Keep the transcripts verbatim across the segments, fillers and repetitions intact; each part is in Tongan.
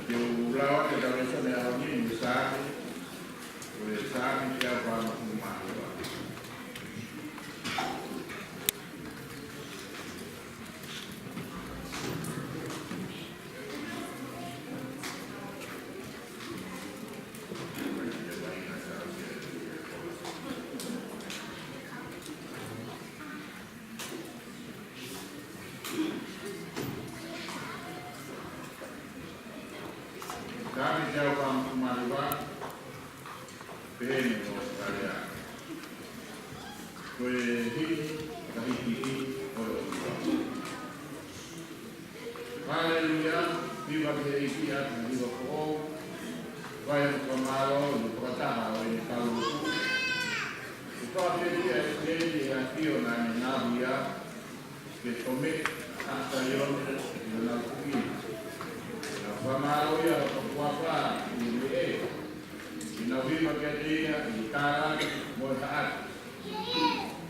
Te u lau atu e tau lēsoni ʻo e ʻaho ni, mei he Saame, ko e Saame teau fā fā mā hiva. Saame teau fā fā mā hiva, pehē ni ʻo Australia. Ko e himi, ka hiki himi, ko e ʻOtua. Haleluia, hiva ki he ʻEiki ʻa e hiva foʻou, fai ʻa e fakamālō, ʻi he fakataha ʻo ʻene kau lotu. ʻE fakafiefia ʻa ʻIsileli ʻi he ʻafio naʻa ne ngaohi ia, ke tomeʻi ʻa Saione ʻi honau kuʻi. Naʻa fakamālō ia ʻi hono huafa ʻi he meʻe, ʻi heʻenau hiva kiate ia ʻi he tālaki mo e haʻaki.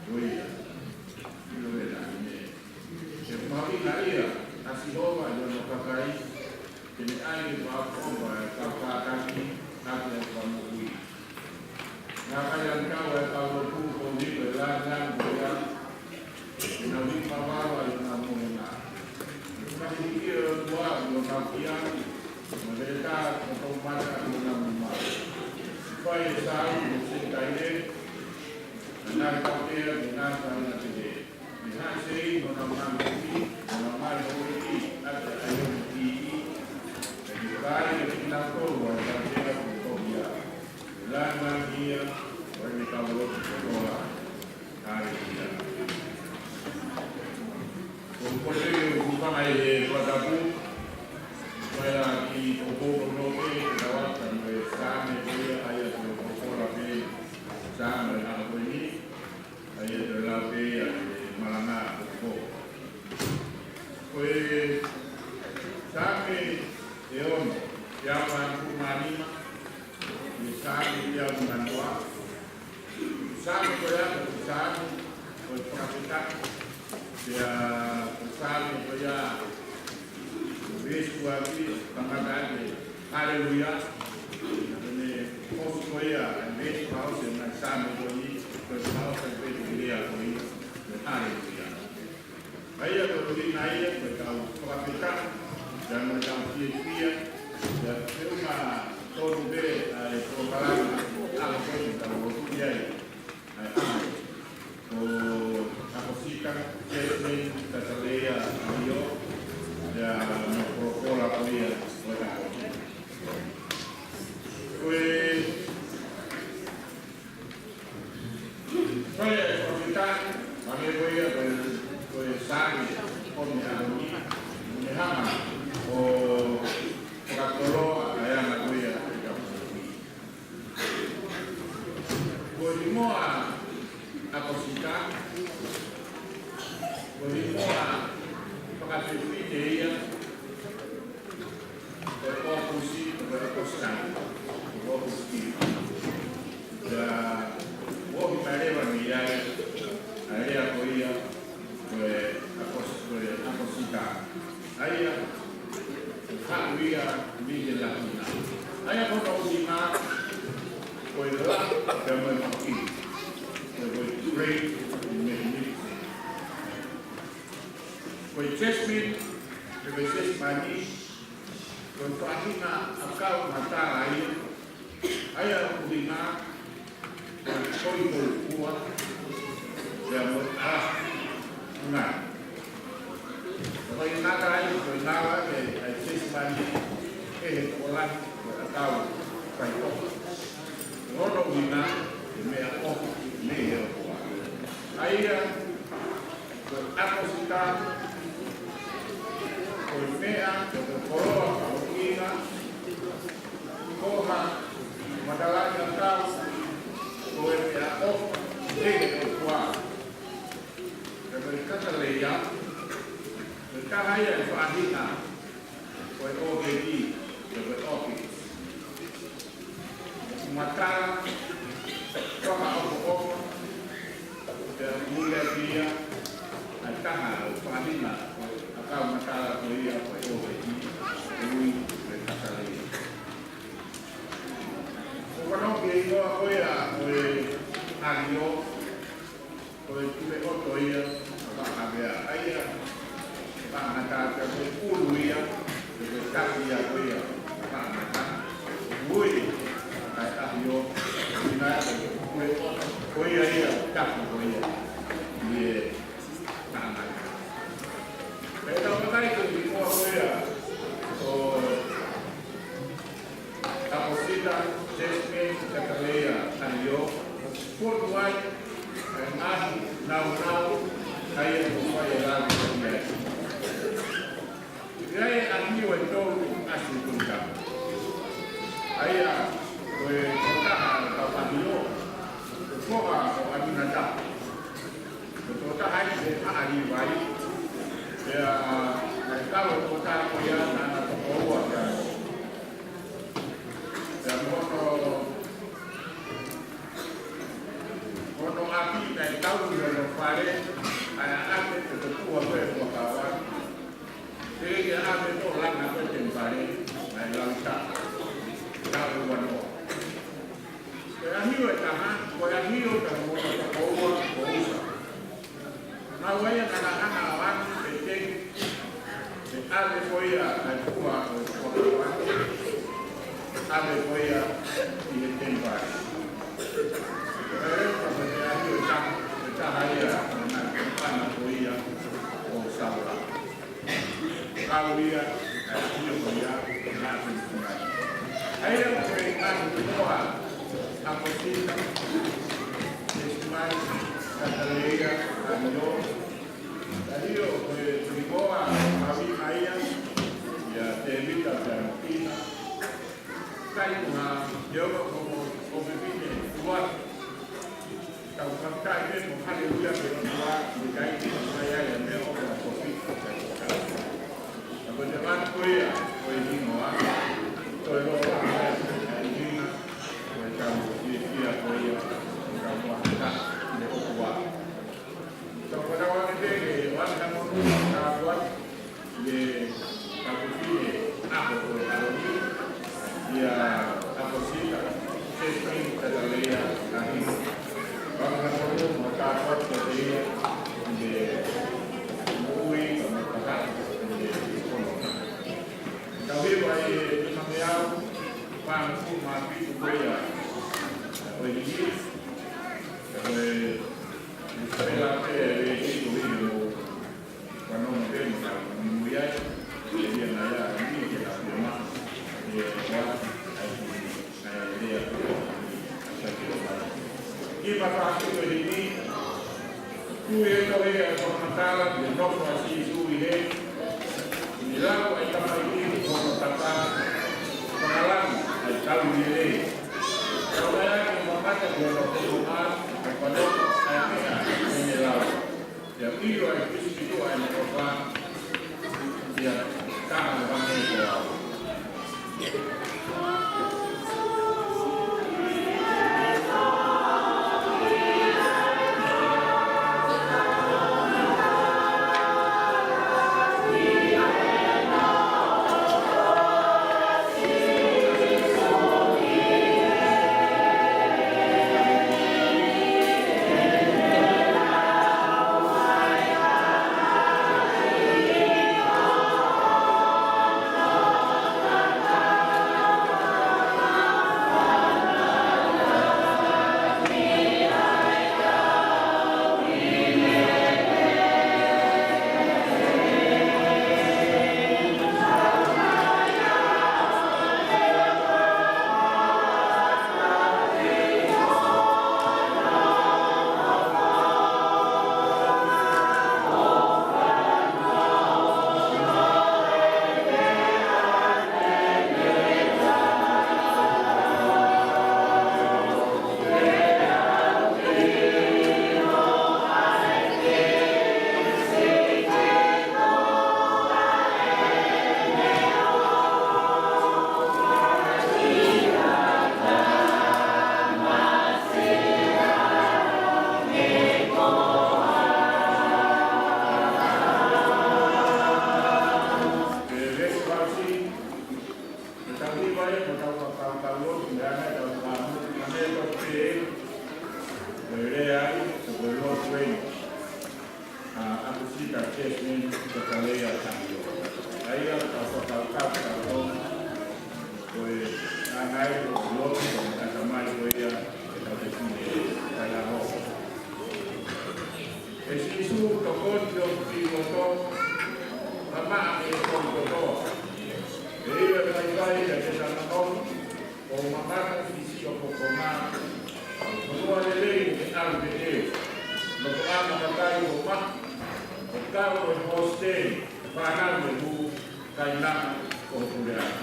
Ko ia, ʻilo ʻe naʻa ne, ʻe mahuʻingaʻia ʻa Sihova ʻi hono kakai, te ne ʻai ke fakaʻofoʻofa ʻa e kau kātaki ʻaki ʻa e fakamoʻui. Naʻa kai ʻa e kau ʻa e kau lotu ko ni ko e lāngilangi ko ia, ʻenau hiva vava ʻi honau mohenga. Naʻe hiki ʻe he ʻOtua ʻi honau kia, mo e heletā ʻo e toʻu mata ʻi honau nima. Fai ʻe Sāu mo Senitaile, ʻa e ngaahi tautea, mo e ngaahi faʻahinga pehē. Mei he haʻi sei mo honau ngaahi kuki, mo honau ngaahi houʻeiki, ʻa e ʻaione ki, ʻe ke kai ʻe kinautolu ʻa e tautea kuo tohi ia. Lāngilangi ia, ʻo ʻene kau lotu kotoa. Haleluia. ʻOku ou kole ke u hūfanga ʻi he fakatapu, ko e kiʻi poupou ko eni pē, ke tau ʻatā mo e Saame ko ia, ʻa ia ko e poupou pē, Saame ʻo e ʻaho ko eni. ʻA ia te u lau pē ia he malanga ʻo e pō. Ko e Saame ʻe ono, teau fā fā mā nima, ʻi he Saame teau nima noa. Saame ko ia, ko e Saame, ko e fakafetaʻi. Pea ko e Saame ko ia, veesi ua ki, kamata ʻaki, Haleluia. Naʻa ne ʻosi ko ia, ʻa e veesi fakaʻosi ʻo e Saame ko eni, ko e fakaʻosi pē ʻo e lea ko ia, ko e Haleluia. ʻA ia ko e ʻuhinga ia, ko e kau fakafetaʻi, pea mo e kau fiefia, pea feʻunga tonu pē ʻa e polokalama, ʻa e ko e kau lotu ai. ʻA e ʻaho, ko ʻAkosika Jasmine Tataleia ʻAlio, ia mo e polokalama ko ia ʻo e ʻaho. Ko e, ko e fakafetaʻi, ʻa e meʻa ko ia, ko e, ko e Saame ʻo e ʻaho ni, ne hanga ʻo fakakoloa ʻa e anga ko ia ʻo e kau Ko e hingoa ʻAkosika, ko e hingoa fakafefine ia, ko e ʻOkusi, ko e ʻOkusi, ko e ʻOkusi. Ia, ʻoku ʻi ai leva mei ai, ʻa e lea ko ia, ko e ʻAkos-, ko e ʻAkosika. ʻA ia, ko e haʻu ia mei he Latina. ʻA ia ko hono ʻuhinga, ko e la, pea mo e maki. Ko e, ko e great in mathematics. Ko e Jasmine, pe ko e Sesimani, ko e faʻahinga ʻakau matala ia. ʻA ia ʻoku ʻuhinga, ko e koi tolupua, pea mo e Nā. Ko e ngata ai, ko e ngata ai, ʻa e testimony, ʻe he tokolahi, ko e ʻakau fai ʻofa. Ko hono ʻuhinga, ʻe meʻaʻofa mei he ʻOtua. ʻA ia, ko e ʻaposita, ko e meʻa, ko e koloa, ko e ʻuhinga, ko ha matalaʻiʻakau, ko e meʻaʻofa mei he ʻOtua. Pea ko e kakaleia, ko e taha ia ʻe faʻahinga, ko e ʻōketi, ko e ʻōketi. Matala, fakaʻofoʻofa, pea mule ia, ʻa e taha ʻo e faʻahinga, ko e ʻakau matala ko ia, ko e ʻōketi, ʻe ui, ko e kakaleia. ʻOku ou fanongo ki he hingoa ko ia, ko e ʻAhio, ko e tuleʻoto ia, ʻa Vaʻa Havea. ʻA ia, ʻa Vaʻa Ngata, pea ko e ʻulu ia, pea ko e taki ia ko ia, ʻa Vaʻa Ngata. Ui, ʻa e ʻAhio, ina ia ko e tuleʻoto, ko ia ia, taki ko ia. ʻI he Vaʻa Ngata. Pea tau vakai ki he hingoa ko ia, ʻo ʻAposita Jasmine Kataleia ʻAhio, fotu ai, ʻa e ngaahi naunau, ʻa ia ʻoku fai e lave ki ai. ʻI ai ʻa e ʻAhio ʻe tolu ʻa Siukunitama. ʻA ia, ko e tokotaha ʻo ʻAhio, ko e foha ʻo ʻAminatapu. Ko e tokotaha ia ʻi he haʻa Līvai. Pea, ʻa e kau ʻo e tokotaha ko ia naʻa na tokoua pea mo. Pea mo hono, hono ʻapi naʻe tau ʻi hono fale, ʻa e ʻapi ʻe tō tuʻa ko e fuakava. Pea ʻi he ʻapi ʻo langa ko e temipale, naʻe lau ʻi he taʻu ua noa. Ko e ʻAhio ʻe taha, ko e ʻAhio taha mo e tokoua ko ʻUsa. Naʻa ʻi ai ʻa e hanga ʻo ʻalu ʻo teki, ʻo ʻave ko ia ʻa e fua ʻo e fua ʻave ko ia ʻi he temipale. Ko e ʻAhio ʻe taha, ʻe taha ia, ʻa e ngaahi kamupana ko ia ʻo Saula. Kau ia, ʻa e ʻAhio ko ia, naʻa ku tuna. ʻA ia ko e ngaahi hingoa, ʻAposita, Testimony, Kataleia, ʻAhio. ʻAhio ko e hingoa, ʻa ia, ʻia Tēvita pea mo Tina. Kai ko ha, te o ko ko ko fefine, ua. Tau fakafetaʻi mo haleluia ki he ʻOtua, ʻi he kai ki he kai ai, ʻa e meʻa ʻoku ʻa kofi. Ka ko te matu ko ia, ko e hingoa, ko e loa, ko e hingoa, ko e tau, ko e kia ko ia, ko e tau moa hata, ʻi he ʻOtua. Tau fanau ake pē ke ʻoange ha monū, ka ʻoku ʻi he kapufine ʻaho ko e ʻaho ni, ʻia ʻAposita, Testimony Kataleia, ʻAhio. ʻOange ha monū, mo ka ʻoku ʻi he, ʻi he moʻui, ka mo ka hata, ʻi he kono. Tau hiva ʻi he nima meau, fāngofulu mā fitu ko ia, ko e hiki, ko e Isipela pē ʻe ʻi ko hiki mo fanongo pē mo nau mui ai, ʻe ia na ia, ʻi ke na pia ma, ʻe ua, ʻai ki, ʻai ʻe ia, ʻai ki o mai. Ki ma fāki ko hiki, Kui e tohi ʻa e fakamatala ki he nofo ʻa Sīsū ʻi hē, ʻi he lau ʻa e tamaiki ki hono tapa, fakalangi ʻa e kau lelei. Kau ai ʻa e mamata ki hono tō ʻa e fanongo ʻa e meʻa ʻi he lau. ʻIo ʻa e Kalaisi ki tuʻa ʻene ʻofa, ʻio, taha ʻo hangē ko au. Sita Desmond Kakaleia Tangio. ʻA ia ʻoku fakakaukau kitautolu ko e ʻāngai ʻo e lotu ʻo e ʻatamai ko ia ʻe tau te fine kai ʻaho. ʻE Sīsū, tokoni ki hoku kiʻi loto, mamaʻo ʻeku kiʻi loto. ʻE ʻilo ʻe fai fai ka te sa nononu, ʻo mamata ki siʻo ko ko mā, ʻo fonua lelei ʻe ʻalu pē ʻe, no ko ʻana kakai ʻo mā, ʻo kau ʻe hositeni, fānau ʻe hū, kainanga ʻo puleʻanga.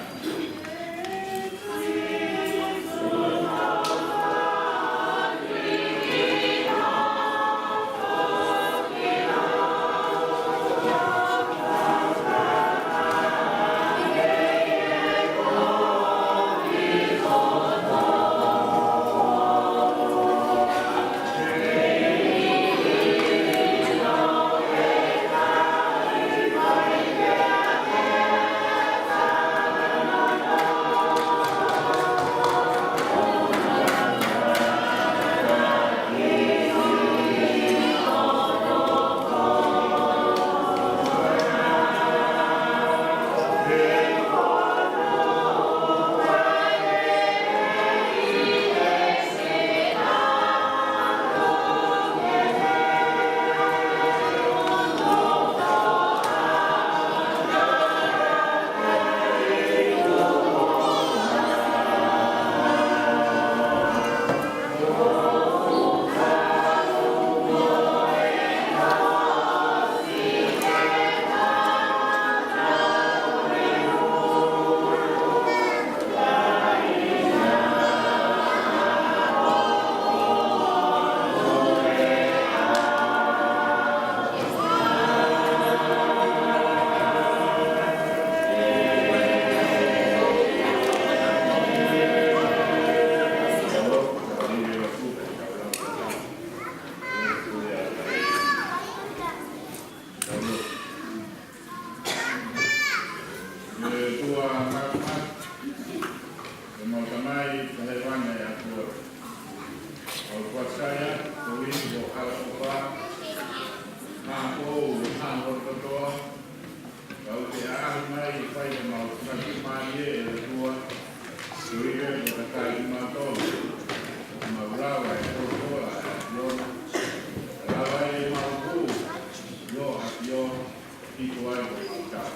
ʻE ʻOtua māfimafi, ʻemau Tamai ʻi hēvani ʻa e ʻAfiona. ʻOku ou fakafetaʻi atu koeʻuhi ko hoʻo ʻaloʻofa maʻamautolu ʻi he ʻaho kotoa. Kau ke ʻaʻahi mai ʻo fai homau fakafetaʻi mālie, ʻe ʻOtua, koeʻuhi ko e kakai kimautolu. Mau lava ʻe folofola ʻa e ʻAfiona. Lava ʻemau hū ʻi ho ʻAfiona. Hiko ai ʻemau tau.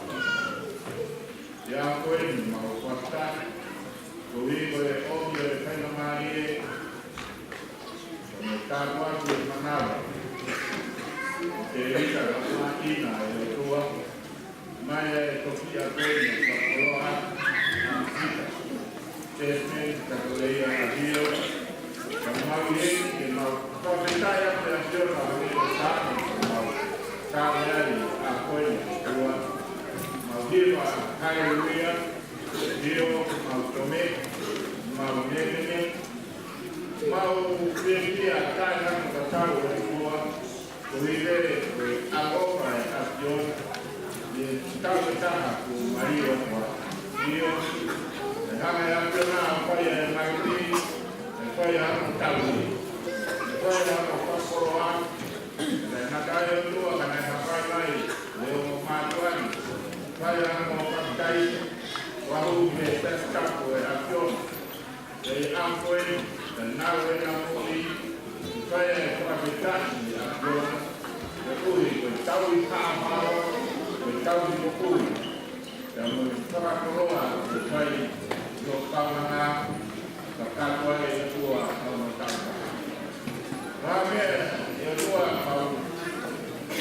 ʻI he ʻaho ko eni mau fakafetaʻi, koeʻuhi ko e ʻomi ʻo e faingamālie, ʻo ne tāpuaki e manava ʻo Tēvita Laumāʻina, ʻe ʻOtua, mai ʻa e tofiʻa ko eni ʻo fakakoloa ʻa Sita Desmond Kakaleia Tangio, ka mau ʻi heni ke mau fakafetaʻi atu ʻa e ʻAfiona ʻi he ʻaho ni, ʻo tāpuaki ʻemau tau ai ʻa e ʻaho ko eni, ʻe ʻOtua. Mau hiva haleluia, ʻio, mau tome, mau nemene, mau fiefia taʻengata tatau, ʻe ʻOtua, koeʻuhi ko e ʻaloʻofa ʻa e ʻAfiona ʻi he taʻu ʻe taha kuo maliu atu. ʻIo, ʻe hanga ʻe he ʻAfiona ʻo fai ʻa e maʻu ni, ʻe fai ʻa hono tauhi, ʻe fai ʻa hono fakakoloa, ʻe ngata ai, ʻe ʻOtua, ka naʻe hafai mai ʻe he ongo mātuʻa ni, fai ʻa hono fakafetaʻi, ʻo aʻu ki he Siasi Tapu ʻo e ʻAfiona. ʻI he ʻaho ko eni, ka nau ʻi he moʻui, ʻoku fai ʻa e fakafetaʻi ki he ʻAfiona, koeʻuhi ko e tauhi fakamālō, ko e tauhi moʻui, pea mo e fakakoloa kuo fai ʻi ho kaunanga, ka kātoa, ʻe ʻOtua, ʻa hono tauhi. Pea mo e, ʻe ʻOtua, mau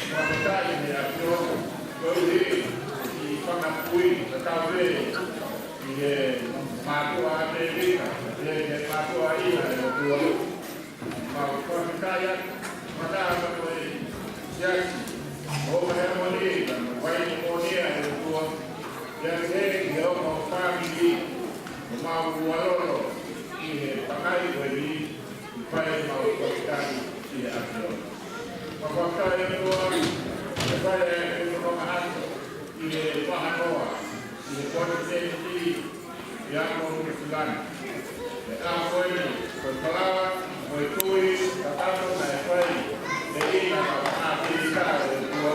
fakafetaʻi ki he ʻAfiona, koeʻuhi ko e kiʻi fanga kui, ka tau pē ʻi he mātuʻa ʻa Tēvita, ʻi he mātuʻa ʻi he ʻOtua. Mau fakafetaʻi atu, manava ko e siasi, ʻo e hēmoni, ka mo e vaine moʻoni, ʻe ʻOtua. Pea ki he, ki he ongo fāmili, ʻoku mau ʻalu ʻo lolo ʻi he pangai ko eni, ʻoku fai ʻemau fakafetaʻi ki he ʻAfiona. Mau fakafetaʻi, ʻe ʻOtua, ʻe fai ʻa e nonga atu ʻi he vahanoa, ʻi he Poloteteniti, ʻi he ʻaho Nuʻusila ni. ʻI he ʻaho ko eni, ko e palava, ko e tui, ka tato naʻe fai ʻe he ʻEiki ʻa e ʻAmelika, ʻe ʻOtua.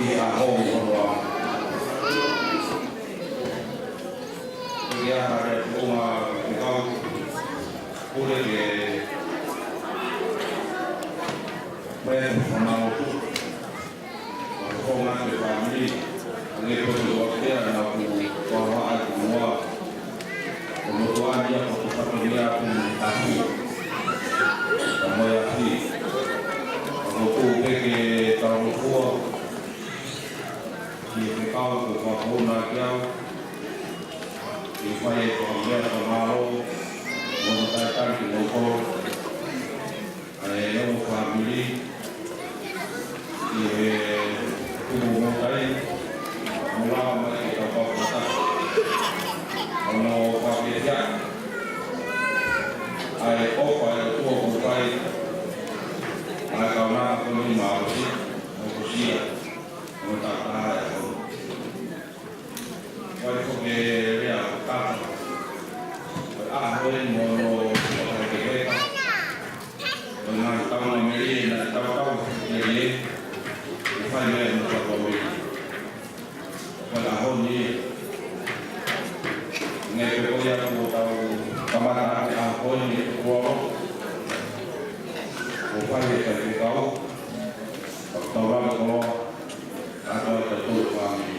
ʻi he ʻaho ni ʻo e ʻaho. Ko ia, hare atu ʻo ma ke kau pule ke pea ko ma o tu. Ko ma ke fāmili. Ange ko tu wa ke ana ku wa wa atu wa. Ko motuʻa ni ʻa ko tu ka ko ia ku ni tapu. Ka mo ia ki. Ko tu ke ke tau mo kua. Ki he kau ko ka ko na ki au. Ki fai e ko ia ka malo. Mo ka ta ki mo ko. ʻA e lau fāmili, ʻi he tumu mo kai, mo lava mai ke tau pau kata. ʻO no pake tia, ʻa e ʻofa ʻa e ʻOtua ko kai, ʻa e kaunanga ko ni ma ʻosi, ʻo ko sia, ʻo tata e ʻo. Ko e ko ke lea ko tata, ko e ʻaho eni mo no, ko e ke heka. Ko e ngaahi taʻu na melie na tautau melie. Ko e fai melie na tautau melie. Ko e ʻaho ni. Ngai pe ko ia ko tau kamata ake ʻaho ni ko alo. Ko e fai e fai ke kau. Ko tau lava ko loa. Ka tau tau tau fāmili.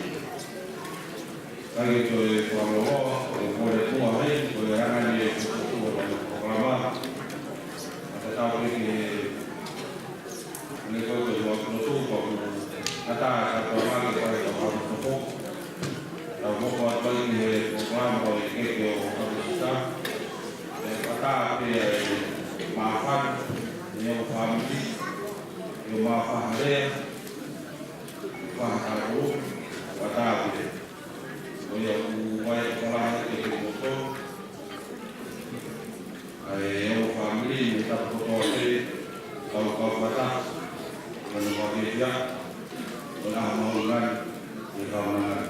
Ka ke toe fakamālō, ko e kole tua hei, ko e anga ni e kukuku o e polokalama. Ka te tau ki he, ne ko te hua kuno tu, ko ku, ka ta, ka tau ma ke kai tau hua kuno tu. Tau moko atu ai ki he polokalama ʻo e keke ʻo Kapesita. Te kata pe ai mafan, ne o fāmili, ʻio mafaharea, fahaʻu, kata pe. Ko ia ʻoku vai ʻo kalaha ke ke moto. ʻA e ʻo fāmili, ne tapu kotoa pē, kau kau kata, kau kau kau kia, ko na mau ngani, ne kau ngani.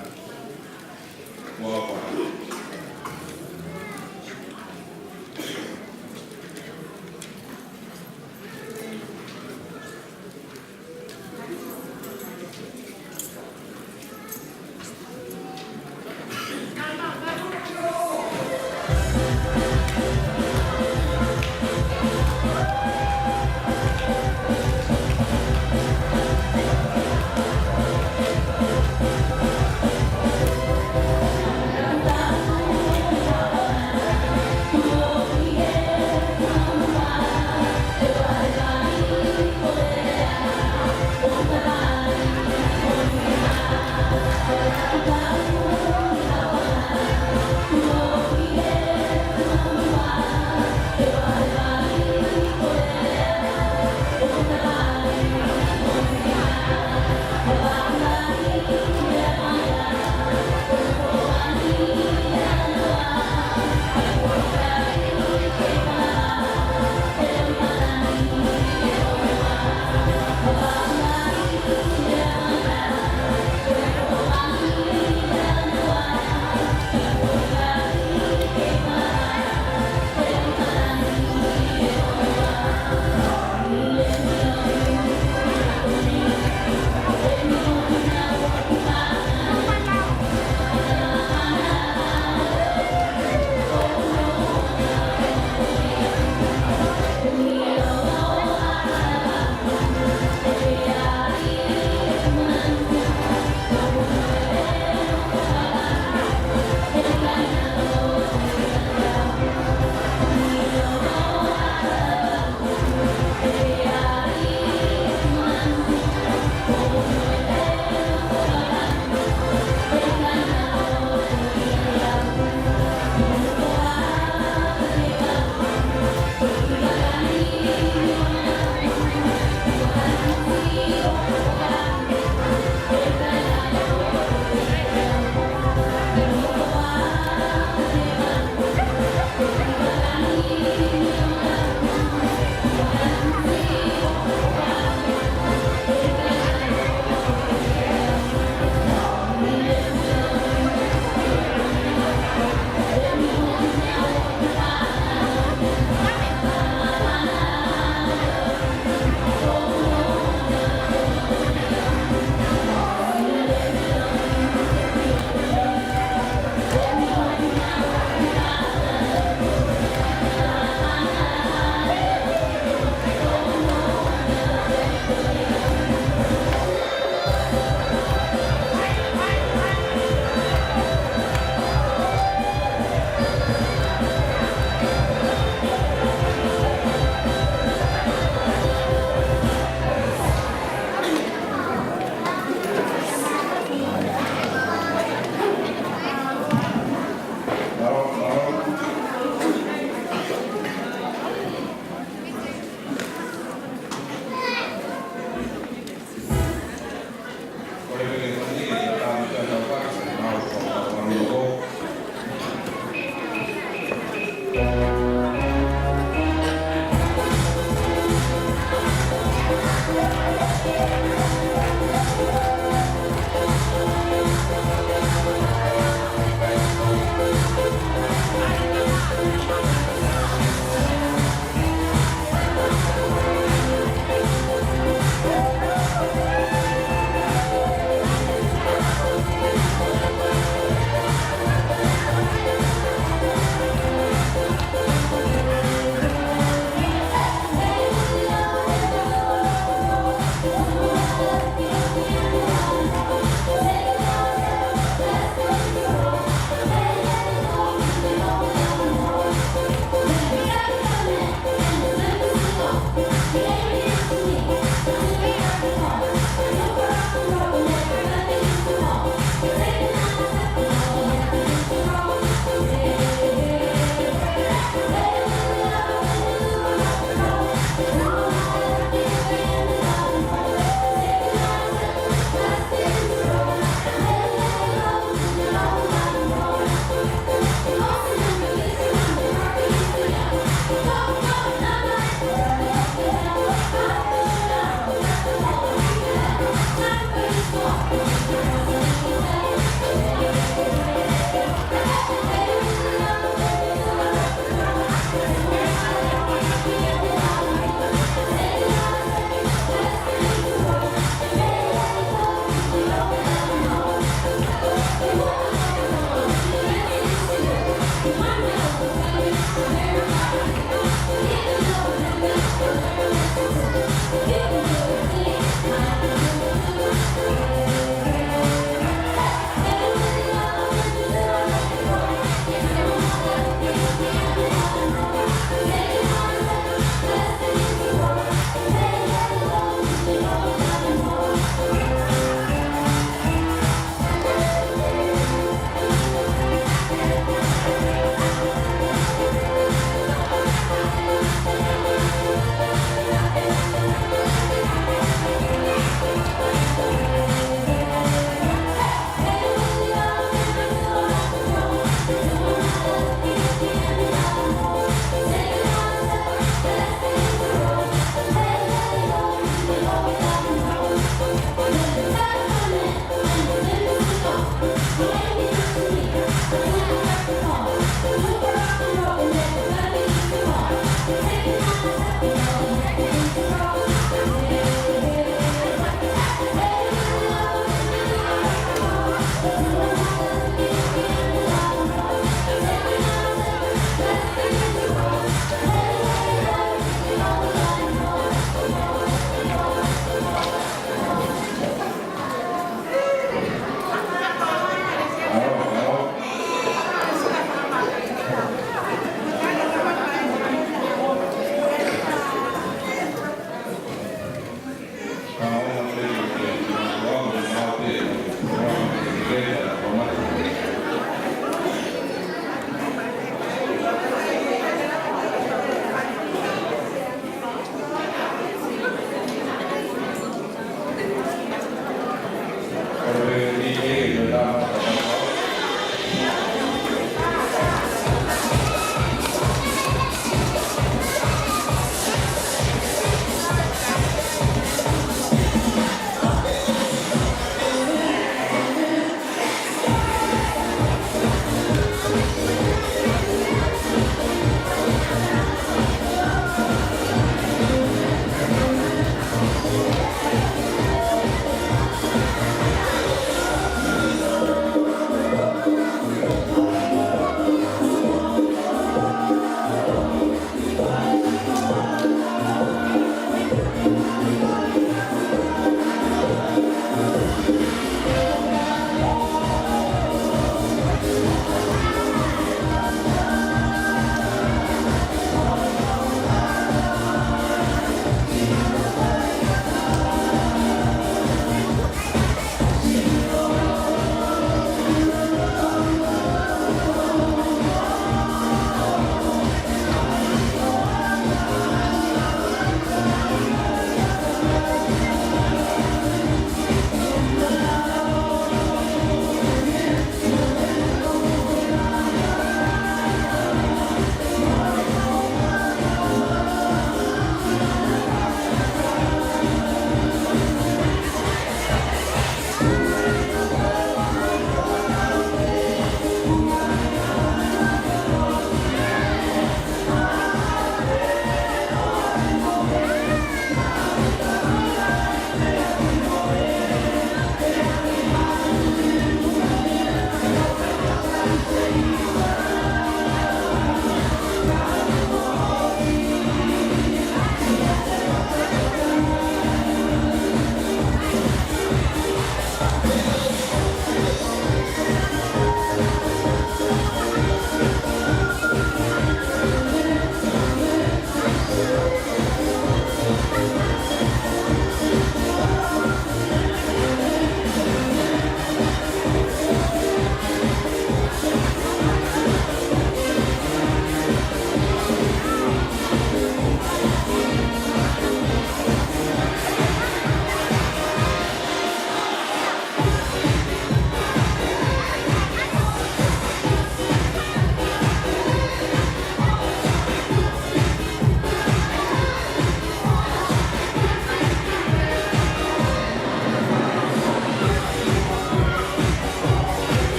Kua kua.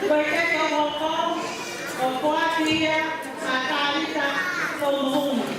Ko e keke ʻo hoko, ʻo poaki ia, ʻa Talita Tomohuni.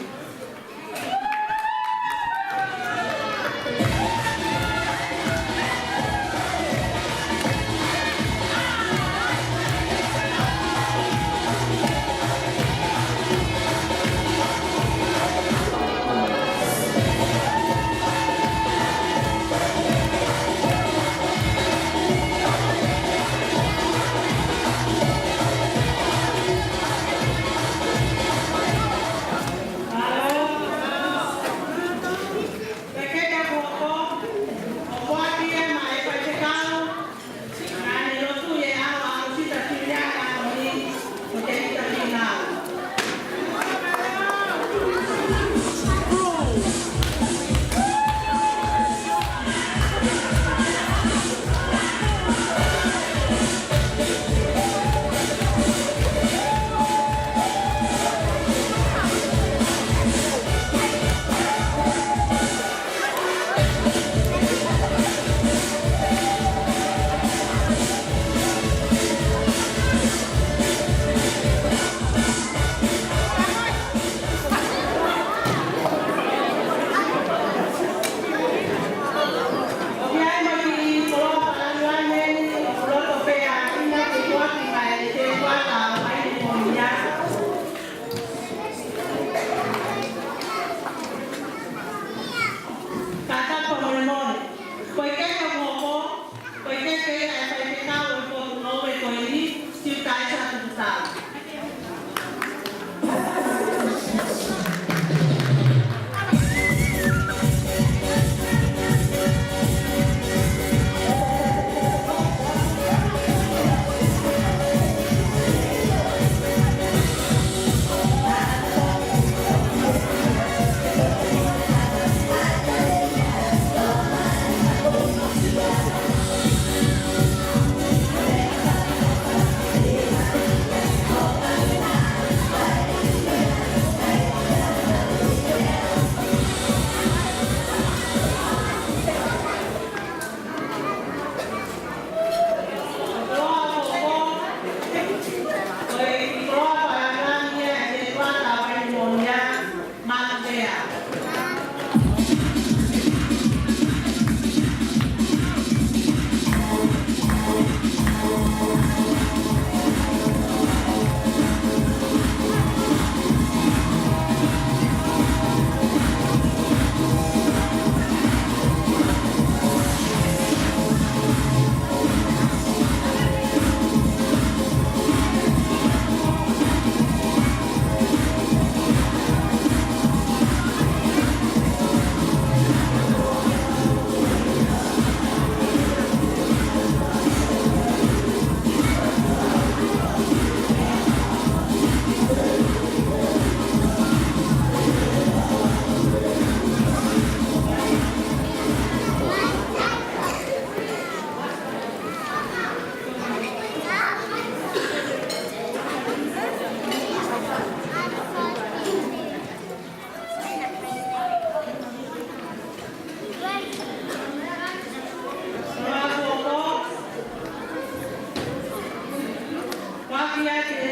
Ia ke,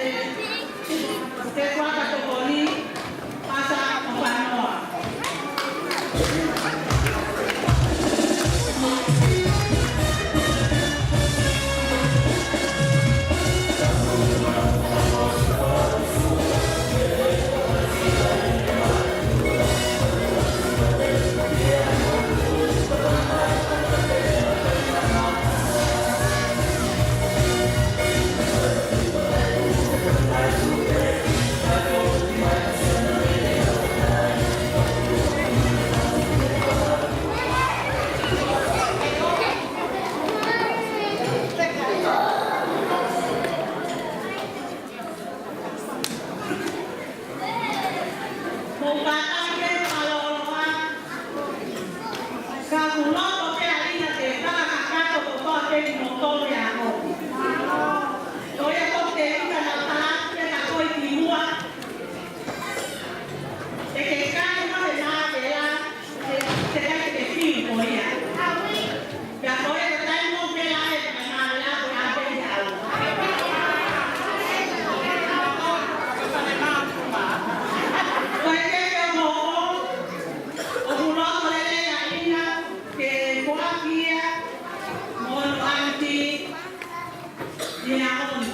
ke kuata tokoni, pasa o panoa. Mou kātaki ke mālōlō ā. Ka ʻoku loto pē ʻa ʻIna ke fakakakato kotoa pē kimoutolu ʻi he ʻaho ni. Ko ia ko te ʻIna na pala ke ka koi ki muʻa. ʻE ke kai mo e māvela, te, te kai ke fiu ko ia. Pea ko e taimi ʻoku ke lave ʻa e māvela ko e ʻave ʻi he ʻalu. Ko e keke ʻo hoʻo, ʻoku loto lelei ʻa ʻIna ke foaki ia mo hono ʻaniti ʻi he ʻaho ni.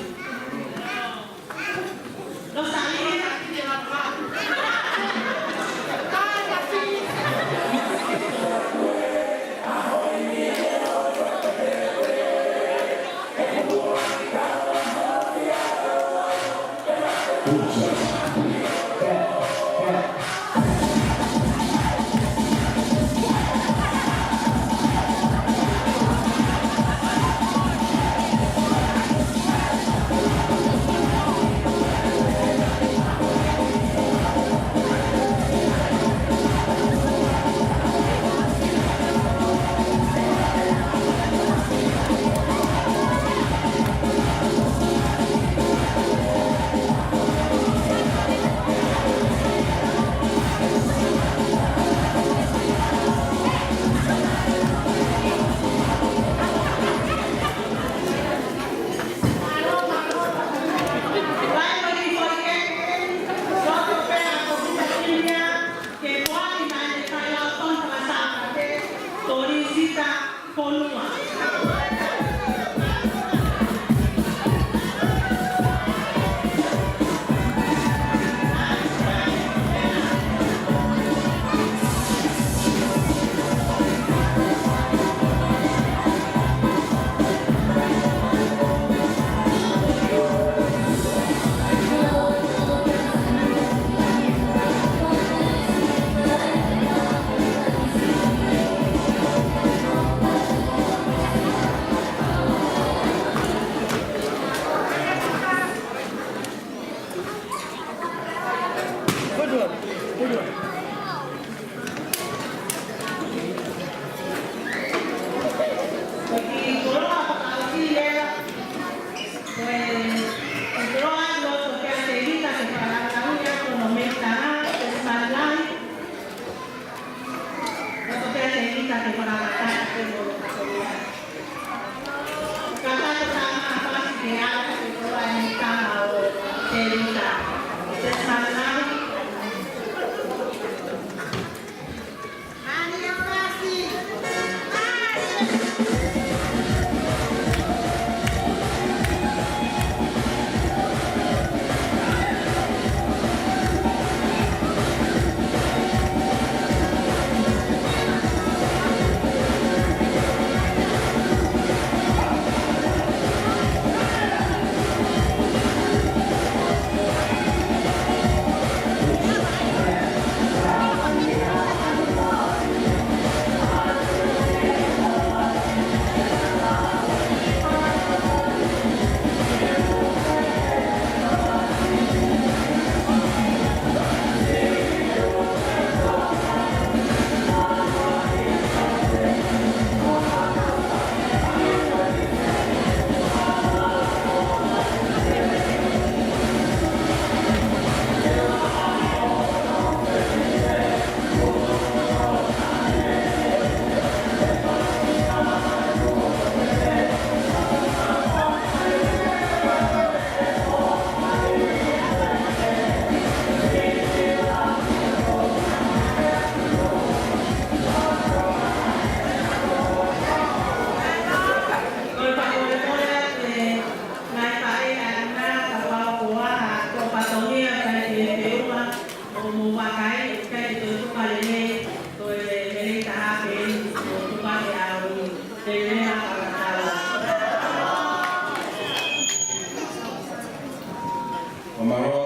Mālō